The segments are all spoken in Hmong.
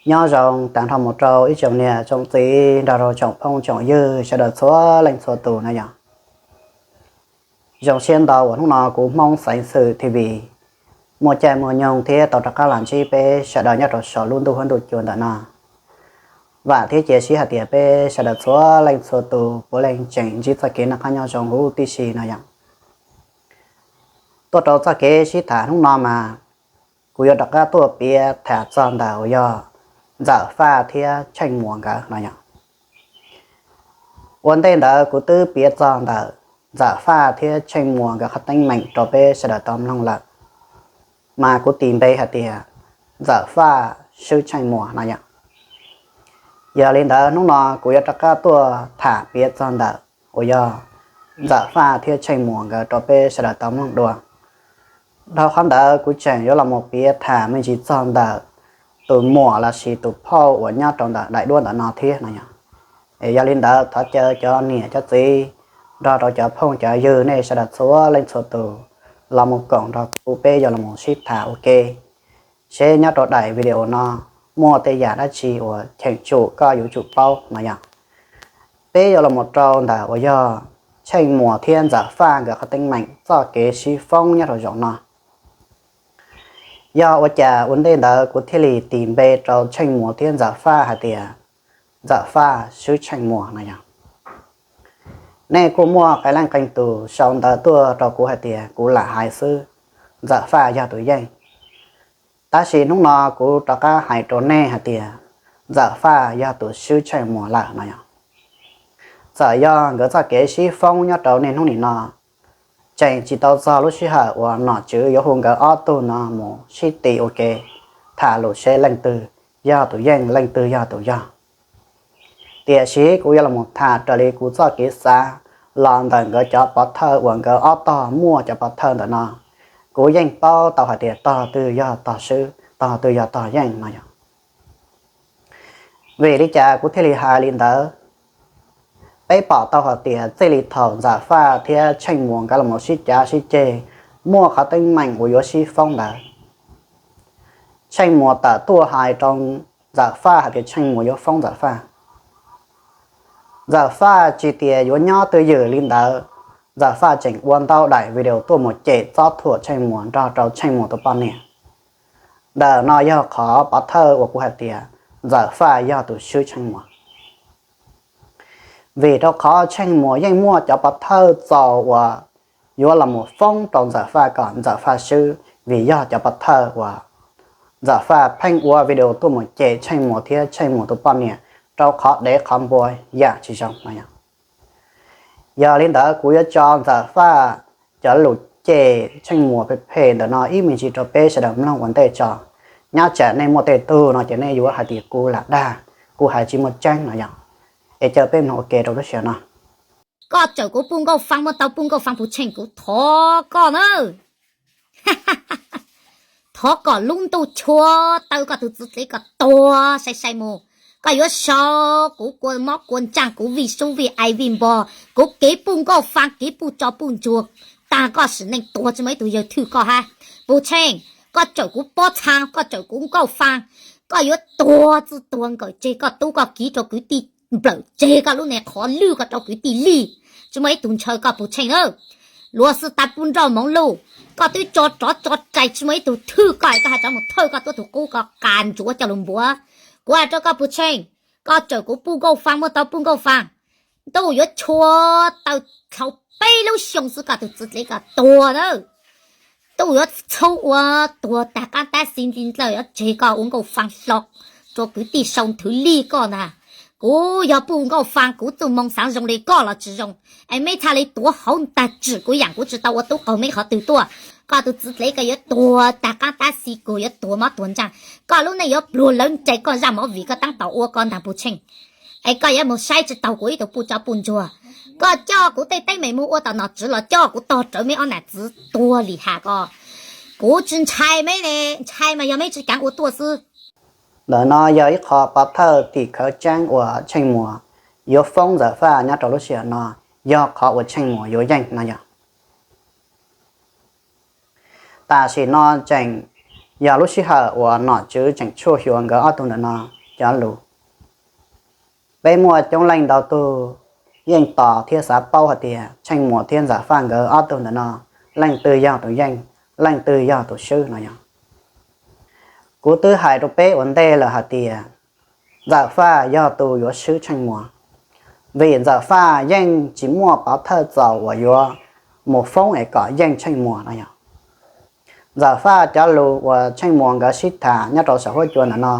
Nyob zoo tag nrho mus rau ib tsoom niam tsoom txiv nrog rau tsoom phooj tsoom ywg sawv daws txhua leej txhua tus no yom. Zoo siab ntau uas hnub no kuv Hmoob Xeev Xwm T V muaj caij muaj nyoog thiab tau rov qab los ntsib peb sawv daws nyob rau saum lub ntuj huab ntuj cua ntawm no. Vam thiab cia siab hais tias peb sawv daws txhua leej txhua tus puav leej tseem ntsib txoj kev noj qab nyob zoo huv tib si no yom. Tuaj rau txoj kev sib tham hnub no mas kuv yuav rov qab tuaj piav tham txog ntawm uas yog Ntxawm Faj thiab Tsheej Muas nkawd no yom. Ua ntej ntawd kuv twb piav txog ntawm Ntxawm Faj thiab Tsheej Muas nkawd qhov teeb meem rau peb sawv daws tau mloog lawm, mas kuv tis npe hais tias Ntxawm Faj swb Tsheej Muas no yom. Yog li ntawd hnub no kuv yuav rov qab tuaj tham piav txog ntawm uas yog Ntxawm Faj thiab Tsheej Muas nkawd rau peb sawv daws tau mloog dua. Dhau qhov ntawd kuv tseem yuav los mus piav tham me ntsis txog ntawm tus muam lossis tus phauj uas nyob rau ntawm daim duab ntawm no thiab no yom. Es yog li ntawd thov caw cov niam cov txiv nrog rau cov phooj cov ywg nej sawv daws txhua leej txhua tus los mus koom nrog kuv peb yuav los mus sib tham ua ke, seb nyob rau daim video no muaj tej yam dab tsi uas cheem tsum koj yuav tsum paub no yom. Peb yuav los mus rau ntawm uas yog Tsheej Muas thiab Ntxawm Faj nkawd qhov teeb meem txoj kev sib foob nyob rau zaum no. Yog ua cas ua ntej ntawd kuv thiaj li tis npe rau Tsheej Muas thiab Ntxawm Faj hais tias Ntxawm Faj swb Tsheej Muas no yog? Nej kuj muaj qee leej qee tus sau ntawv tuaj rau kuv hais tias kuv lam hais xwb, Ntxawm Faj yog tus yeej. Tab sis hnub no kuv rov qab hais rau nej hais tias Ntxawm Faj yog tus swb Tsheej Muas lawm no yog. Txawm yog nkawd txoj kev sib foob nyob rau niaj hnub nim no tseem tsis tau txog lub sij hawm uas nom tswv yuav hu nkawd ob tug no mus sib tis ua ke tham lus seb leej twg yog tus yeej leej twg yog tus yog. Tiam sis kuv yuav los mus tham raws li kuv txoj kev xav los ntawm nkawd cov pov thawj uas nkawd ob tog muaj cov pov thawj ntawm no, kuv yeej paub tau hais tias tog twg yog tog swb tog twg yog tog yeej no yog. Vim li cas kuv thiaj li hais li ntawd? Peb pom tau hais tias txij li thaum Ntxawm Faj thiab Tsheej Muas nkawd los sib cav sib ceg muaj qhov teeb meem uas yuav sib foob ntawd, Tsheej Muas tawm tuaj hais rau Ntxawm Faj hais tias Tsheej Muas yuav foob Ntxawm Faj. Ntxawm Faj tsis tias yuav nyob twj ywm li ntawd, Ntxawm Faj tseem ua ntau daim video tuaj mus cem txob thuam Tsheej Muas nrog rau Tsheej Muas tus poj niam. Ntawm no yog qhov pov thawj uas kuv hais tias Ntxawm Faj yog tus swb Tsheej Muas. Vim rau qhov Tsheej Muas yeej muaj cov pov thawj txaus uas yuav los mus foob rau Ntxawm Faj kom Ntxawm Faj swb, vim yog cov pov thawj uas Ntxawm Faj pheej ua video tuaj mus cem Tsheej Muas thiab Tsheej Muas tus poj niam rau qhov dev qhov npua yam tsis zoo no yog. Yog li ntawd kuv yuav tso Ntxawm Faj cov lus cem Tsheej Muas phem phem ntawm no ib me ntsis rau peb sawv daws mloog ua ntej tso. Nyob tsam nej muaj tej tug no ces nej yuav hais tias kuv lam dag, kuv hais tsis muaj tseeb no yog. Es caw peb mloog ua ke rau lub sij hawm no. Koj txawm kuv Puj Nkauj Faa muaj tau Puj Nkauj Faa Pus Tsheej, kuv thov koj na, thov kom lub ntuj tshua taw koj tus txiv dlev kom tuag sai sai mus. Koj yuav sau kuv kua mob kua ntsaaj, kuv vij sub vij ai vij npo, kuv kev Puj Nkauj Faa kev Puj Tso Puj Ntsuag tag, koj sim neej tuag tsis muaj ib tug yawg thwj koj hab. Pus Tsheej, koj txawm kuv Pob Txhaa, koj txawm kuv Nkauj Faa, koj yuav tuag txwj tuag nkawm tseg koj tub koj kiv rau kwv tij, nplawm tseg koj lub niag qhov lwj koj rau kwv tij lij, tsis muaj ib tug ntshaw koj Pus Tsheej na. Luag xwb tas Puj Nrauj Moov Luj, koj twb tso rov tso rais tsis muaj ib tug thwj koj, koj has rov mus thawj koj tuab tug qub koj qas ntsuav coj lug npuav. Kuv has rau koj Pus Tsheej, koj txawm kuv Puj Nkauj Faa muaj tau Puj Nkauj Faa, ntuj yuav tshua taw dlhau peb lub xyoo xwb koj tus txiv dlev koj tuag na. Ntuj yuav txhub ua tuag tag qaab tab xi nti dlawg yuav tseg koj ua Nkauj Faa hlo rau kwv tij sau nthwv lij koj ntag. Kuv yog Puj Nkauj Faa kuv txuj moo xaav zoo li koj los tsis zoo, es meb txhaj li tuav hauv ntag tsim kuv yaam kuv tsis tau ua tub qaug meb qhov twg tuaj. Koj tus txiv dlev koj yuav tuag tag qaab tab xi, kuv yuav tuag mob tuag ntsaag, koj lub neej yuav pluag lawv nres koj zaaj mov vim koj taab tom ua koj ntaag Pus Tsheej. Es koj yuav moog saib tsis taug kuv ib tug Puj Tso Puj Ntsuag. Koj coj kuv tej teeb meem moog ua tom nom tswv los coj kuv tog rawv meb ob nam txwv tuag li has koj. Kuv tsis ntshai meb ne, ntshai mas yog meb tsis kaav ua tuaj xwb. Ntawm no yog ib qho pov thawj tim khawv tseeb uas Tsheej Muas yuav foob Ntxawm Faj nyob rau lub sij hawm no, yog qhov uas Tsheej Muas yuav yeej no yog. Tam sim no tseem Yog lub sij hawm uas nom tswv tseem tshuaj xyuas nkawd ob tug ntawm no cov lus, peb muaj coob leej ntau tug yeej tos thiab xav paub hais tias Tsheej Muas thiab Ntxawm Faj nkawd ob tug ntawm no leej twg yog tus yeej, leej twg yog tus swb no yog. Kuv twb hais rau peb ua ntej lawm hais tias Ntxawm Faj yog tus yuav swb Tsheej Muas, vim Ntxawm Faj yeej tsis muaj pov thawj txaus uas yuav mus foob es kom yeej Tsheej Muas no yog. Ntxawm Faj cov lus uas Tsheej Muas nkawd sib tham nyob rau saum huab cua ntawm no,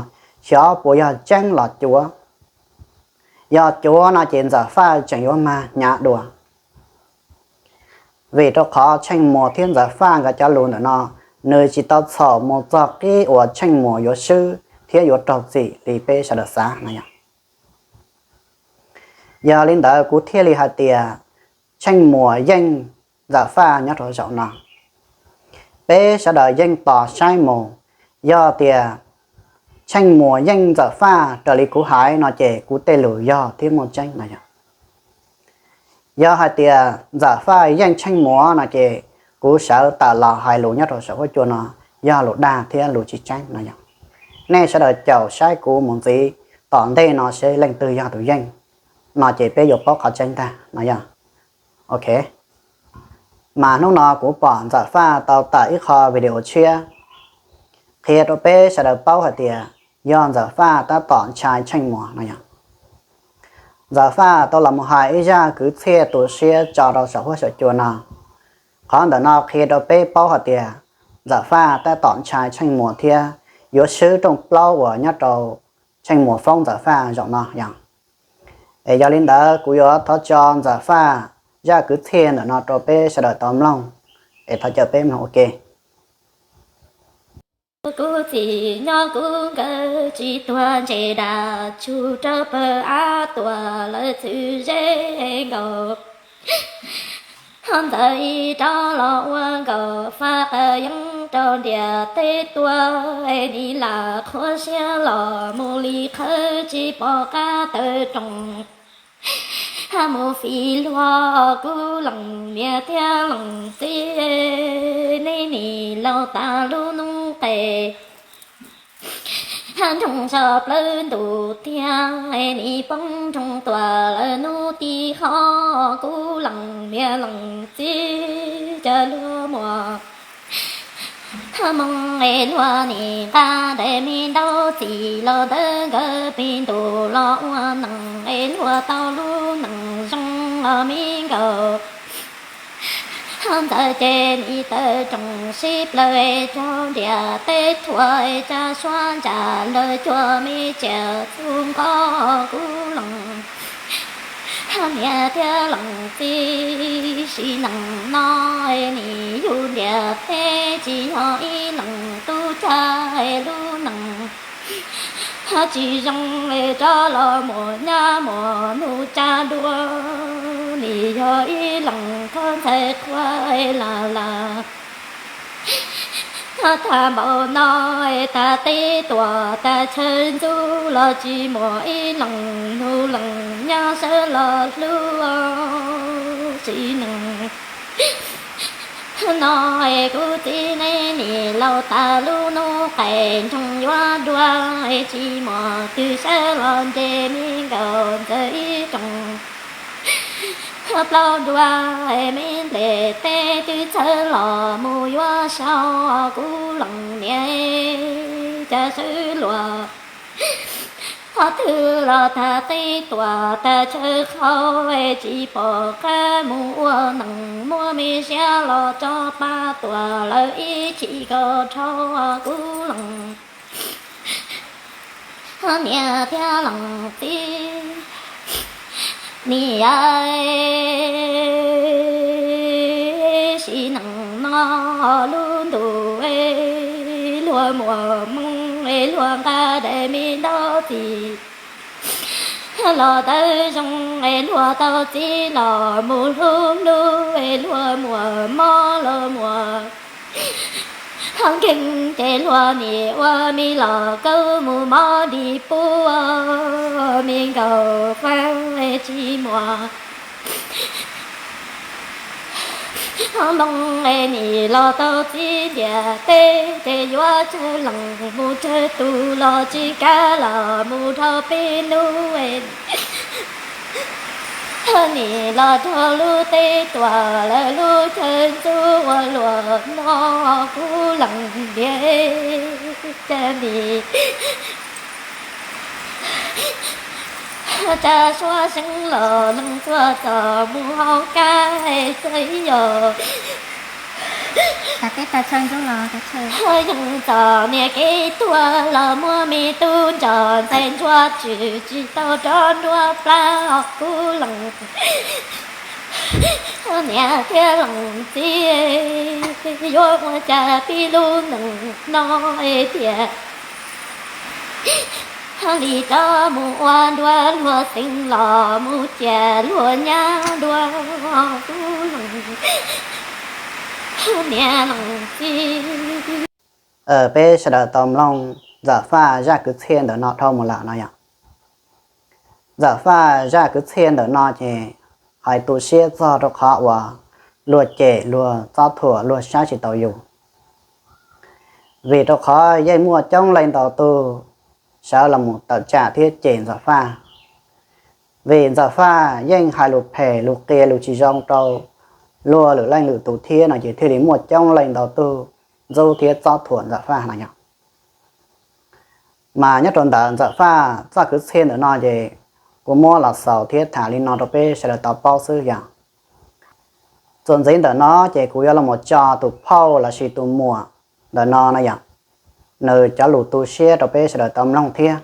xyov puas yog tseeb los cuav. Yog cuav no ces Ntxawm Faj tseem yuav mag hnyav dua, vim rau qhov Tsheej Muas thiab Ntxawm Faj nkawd cov lus ntawm no, nws tsis tau txhaum mus txog qib uas Tsheej Muas yuav swb thiab yuav raug txim li peb sawv daws xav no yog. Yog li ntawd kuv thiaj li hais tias Tsheej Muas yeej Ntxawm Faj nyob rau zaum no. Peb sawv daws yeej tos saib mus, yog tias Tsheej Muas yeej Ntxawm Faj raws li kuv hais no ces kuv tej lus yog thiab muaj tseeb no yog. Yog hais tias Ntxawm Faj yeej Tsheej Muas no ces kuv sawv tawm los hais lus nyob rau saum huab cua no yog lus dag thiab lus tsis tseeb no yog. Nej sawv daws caum saib kuv mus ntxiv tom ntej no seb leej twg yog tus yeej no ces peb yuav paub qhov tseeb ntag no yog. Ok, mas hnub no kuv pom Ntxawm Faj tau tawm ib qho video tshiab qhia rau peb sawv daws paub hais tias yog Ntxawm Faj tab tom ntshai Tsheej Muas no yog. Ntxawm Faj tau los mus hais ib zaj kwv txhiaj tu siab tso rau saum huab saum cua no. Qhov ntawm no qhia rau peb paub hais tias Ntxawm Faj tab tom ntshai Tsheej Muas thiab yuav swb rooj plaub uas nyob rau Tsheej Muas foob Ntxawm Faj zaum no yog. Es yog li ntawd kuv yuav thov tso Ntxawm Faj zaj kwv txhiaj ntawm no rau peb sawv daws tau mloog, es thov caw peb mloog ua ke. Kuv txiv nyob kuv nkawd tsis tuag ntse das tshug rau pawg av tuam lawv txwv zeb nkaus. Ho ntxawm ib rov los ua nkaus faj qas yeeb rau ntiaj teb tuaj, nim lam qhuav siab los mus li qhawv tsis pom qab tawm rooj. Mus fij luag kuv leej niam thiab leej txiv, nej nim laus tas lub hnub qes nroog zog plawv ntuj tiag, nim poob nroog tuam lawv hnub tib qho, kuv leej niam leej txiv cov luag muaj hmoov es luag nim nqa daim me ntaub txim los ntawm nkawd pem ntuj los ua neej es luag tau lub neej zoo los me nkaus. Ntxawm ces nim tawm rooj sib plaws es rau ntiaj teb thuam es tsa suab ntsa lawv cuag me tsiaj txhub nqos kuv leej niam thiab leej txiv. Sim neej no nim yug ntiaj teb tsis yog ib leej tub cag lub neej tsis zoo es rov los muaj nyab muaj nus tsa dua, nim yog ib leej thoj ntxhais qhua lam lam. Tham npaum no es tag teb tuam tag chaw ntxub los tsis muaj ib leej nus leej nyab sawv los hlub. Sim neej no es kuv txiv nej nim laus tas lub hnub qes nroog yuav dua, tsis muaj twg sawv los nres me nkaus ntxawm ib rooj plaub dua, me nplej teb twb txhawv los mus yuav sau kuv leej niam cas sawv luag. Qhov twg los tag qib tuam tag chaw qhau, tsis pom qab mus ua neej muaj me siab los tso pa tuam lawv ib chim kaus dhau kuv leej niam thiab leej txiv. Niam, sim neej no lub ntuj es luag muaj hmoov es luag nqa daim me ntaub txim los tawv zoo es luag tau txiv los mus hlub hlub es luag muaj mob los muaj nkeeg ces luag nim ua me los kaub mus mob dim pub me nkaus fab tsis muaj Hnub no es nim los tau txiv ntiam teb, ces yuav tsawg leej mus tsawg tus los tsis kav los mus dhau peb lub. Nim los dhau lub teb tuam lawv lub chaw ntxub ua luaj no, kuv leej ntiag, cas nim tsa suab seev los leej tuaj txog mus hauv kab, txawm yog yeej txom niam kev tuag los muab me tub ntsos ntxais ntsuab tswm tsis tau rov nruab plab, kuv leej niam thiab leej txiv, yuav ua cas peb lub neej no tiag. Li rov mus ua dua luag xeev los mus cia luag nyab dua, kuv leej niam leej txiv. Peb sawv daws tau mloog Ntxawm Faj zaj kwv txhiaj ntawm no dhau mus lawm no yom. Ntxawm Faj zaj kwv txhiaj ntawm no ces hais tu siab txog rau qhov uas luag cem luag txob thuam luag saib tsis taus yus. Vim rau qhov yeej muaj coob leej ntau tug sawv los mus tawm tsam thiab cem Ntxawm Faj. Vim Ntxawm Faj yeej hais lus phem lus qia lus tsis zoo rau luag lwm leej lwm tus thiab no ces thiaj li muaj coob leej ntau tug ntxub thiab txob thuam Ntxawm Faj no yom. Mas nyob rau ntawm Ntxawm Faj txoj kwv txhiaj ntawm no ces kuv muab los xaus thiab tham li no rau peb sawv daws tau paub xwb yom. Txuas ntxiv ntawm no ces kuv yuav los mus tso tus phauj lossis tus muam ntawm no no yom, nws cov lus tu siab rau peb sawv daws tau mloog thiab.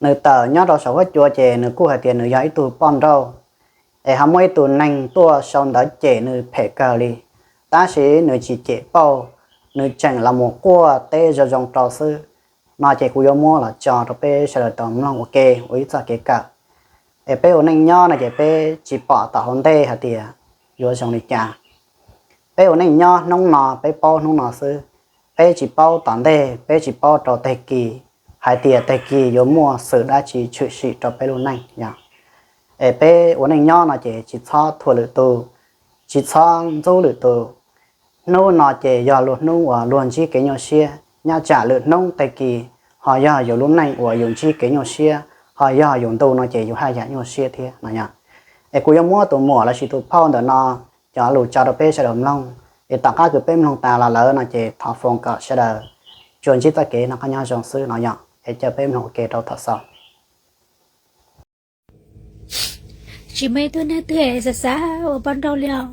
Nws tawm nyob rau saum huab cua ces nws kuj hais tias nws yog ib tug poj nrauj, es ho muaj ib tug neeg tuaj sau ntawv cem nws phem kawg li, tab sis nws tsis cem pauj, nws tseem los mus quaj teb zoo zoo rau xwb. No ces kuv yuav muab los tso rau peb sawv daws tau mloog ua ke ua ib txoj kev kawm. Es peb ua neej nyob no ces peb tsis pom tom hauv ntej hais tias yuav zoo li cas. Peb ua neej nyob hnub no peb paub hnub no xwb, peb tsis paub tom ntej, peb tsis paub rau tag kis hais tias tag kis yuav muaj xwm dab tsi tshwm sim rau peb lub neej yom. Es peb ua neej nyob no ces tsis txhob thuam lwm tus, tsis txhob ntxub lwm tus. Hnub no ces yog luag hnub uas luag ntsib kev nyuaj siab, nyob tsam lwm hnub tag kis ho yog yus lub neej uas yus ntsib kev nyuaj siab, ho yog yus ntu no ces yus haj yam nyuaj siab thiab no yom. Es kuv yuav muab tus muam lossis tus phauj ntawm no cov lus tso rau peb sawv daws mloog, es tom qab kws peb mloog tas los lawm no ces thov foom kom sawv daws tsuas ntsib txoj kev noj qab nyob zoo xwb no yom. Es caw peb mloog ua ke rau thaum xaus. Tsis muaj ib tug neeg twg xav xav ua poj nrauj li os.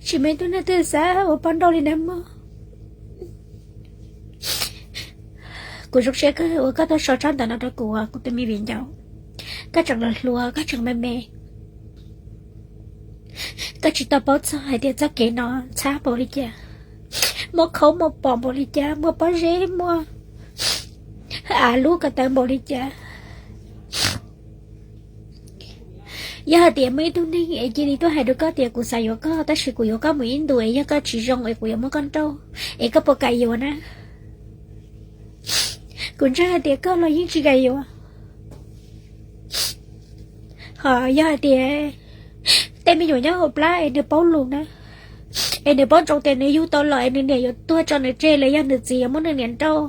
Tsis muaj ib tug neeg twg xav ua poj nrauj li nawb mog. Kuv zoo siab kawg uas koj tuaj sau tsab ntawv no rau kuv, kuv tus me viv ncaus. Koj tseem los hluas, koj tseem me me, koj tsis tau paub txog hais tias txoj kev no ntxhab npaum li cas, muaj khaub muaj pom npaum li cas, muaj pob zeb muaj av lub ko taw npaum li cas. Yog hais tias muaj ib tug neeg es cia li tuaj hais rau koj tias kuv xav yuav koj tab sis kuv yuav koj mus ib ntus es yog koj tsis zoo es kuv yuav muab koj nrauj, es koj puas kam yuav na? Kuv ntseeg hais tias koj los yeej tsis kam yuav. Ho yog hais tias tej me nyuam nyob hauv plab es nws paub lus na, es nws paub ntsoov tias nws yug tau los es nws niam yuav tuag tso nws tseg los yog nws txiv yuav muab nws niam nrauj,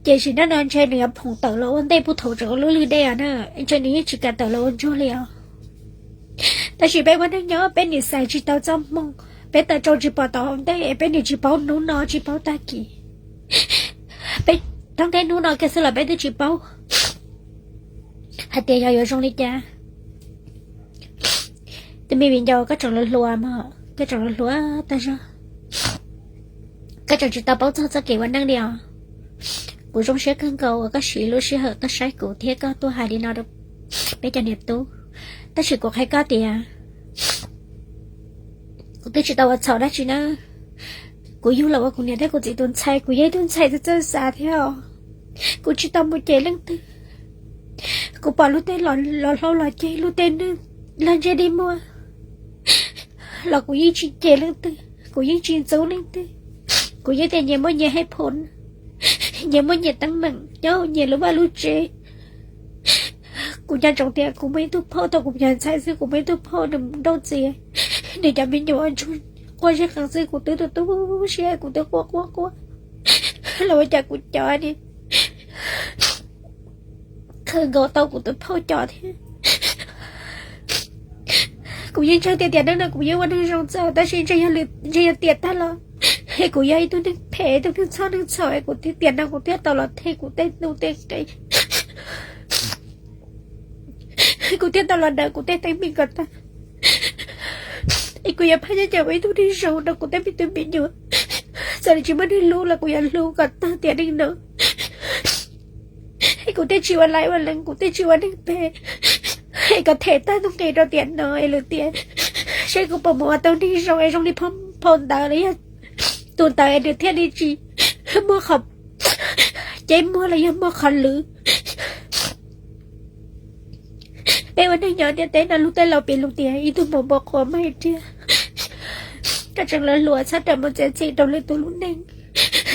ces sim neej no ntshe nws yuav phoom tawm los ua ntej puag thaum tseem ua lub lwg dej os na, ntshe nws yeej tsis kam tawm los ua ntsuag li os. Tab sis peb ua neej nyob peb nim xaiv tsis tau txoj hmoo, peb tawm tsam tsis pom tom hauv ntej, peb nim tsis paub hnub no tsis paub tag kis. Peb thoob teb hnub no kiag xwb los peb twb tsis paub hais tias yog yuav zoo li cas. Tus me viv ncaus, koj tseem hluas hluas mog, koj tseem hluas hluas tag zog, koj tseem tsis tau paub txog txoj kev ua neej li os. Kuv zoo siab kawg nkaus uas koj siv lub sij hawm tuaj saib kuv thiab koj tuaj hais li no rau peb cov niam tub. Tab sis kuv qhia koj tias kuv twb tsis tau ua txhaum dab tsi na. Kuv yug los ua kuv niam thiab kuv txiv tus ntxhais, kuv yog ib tug ntxhais txawj txawj xav thiab os. Kuv tsis tau mus cem leej twg. Kuv pom lub teb los hlau los ceg, lub teb neeg lag ntseg dig muag los kuv yeej tsis cem leej twg, kuv yeej tsis ntxub leej twg. Kuv yeej tias nyias muaj nyias hej phoom, nyias muaj nyias teeb meem, nyob nyias lub vaj lub tsev. Kuv nco ntsoov tias kuv muaj ib tug phauj, thaum kuv yog ntxhais xwb kuv muaj ib tug phauj nws mus nrauj txiv, nws cov me nyuam quaj zeb qees xwb kuv twb tu tu siab, kuv twb quaj quaj quaj los ua cas kuv cov ni khawv nkaus tau kuv tus phauj cov thiab. Kuv yeej ntseeg tias tiam neej no kuv yeej ua neeg zoo txaus, tab sis ntshe yog tiam tag los es kuv yog ib tug neeg phem, ib tug neeg txhob neeg txhaum, kuv tiam no kuv thiaj tau los them kuv tej tub tej qe, kuv thiaj tau los daws kuv tej teeb meem kom tag. Es kuv yuav phaj nyob ua ib tug neeg zoo rau kuv tej me tub me nyuam. Txawm tsis muaj neeg hlub los kuv yuav hlub kom tag tiam neej no. Es kuv thiaj tsis ua laiv ua lees, kuv thiaj tsis ua neeg phem, es kom them tag tus nqi rau tiam no es lwm tiam seb kuv puas mus ua tau neeg zoo es zoo li phau ntawv los yog tus ntawd es nws thiaj li tsis muaj qhov ceb muag los yog muaj qhov lwv. Peb ua neeg nyob ntiaj teb no luag tej laus piv lus tias ib tug muam npau quav mas ib riag, koj tseem los hluas txhob rawm mus txiav txim rau lwm tus lub neej,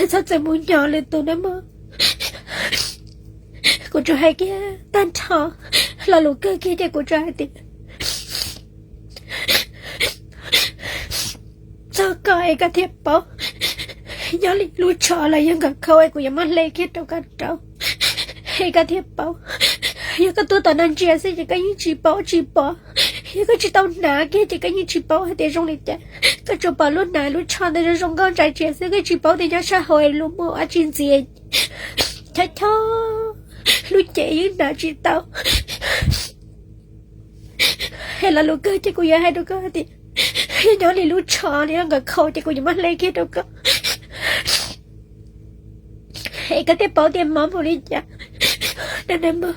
txhob txwm mus nyo lwm tus na mog. Kuv tsuas hais kiag tag nrho lo lus kawg kiag ces kuv tsuas hais tias txog koj es koj thiaj paub, nyob li lub tsho los yog nkawm khau es kuv yuav muab hle kiag rau koj rau, es koj thiaj paub. Yog koj tuaj tom no ntsia xwb ces koj yeej tsis paub tsis pom, yog koj tsis tau hnav kiag ces koj yeej tsis paub hais tias zoo li cas. Koj tsuas pom lub hnav lub tsho ntawd zoo zoo nkauj ntsa ntsia xwb, koj tsis paub tias nyob sab hauv lub muaj dab tsi ntxiv, chob chob lub cev yeej hnav tsis tau. Es lo lus kawg ces kuv yuav hais rau koj hais tias yog nyob li lub tsho li nkawm khau ces kuv yuav muab hle kiag rau koj, es koj thiaj paub tias mob npaum li cas. Dab neeg mog,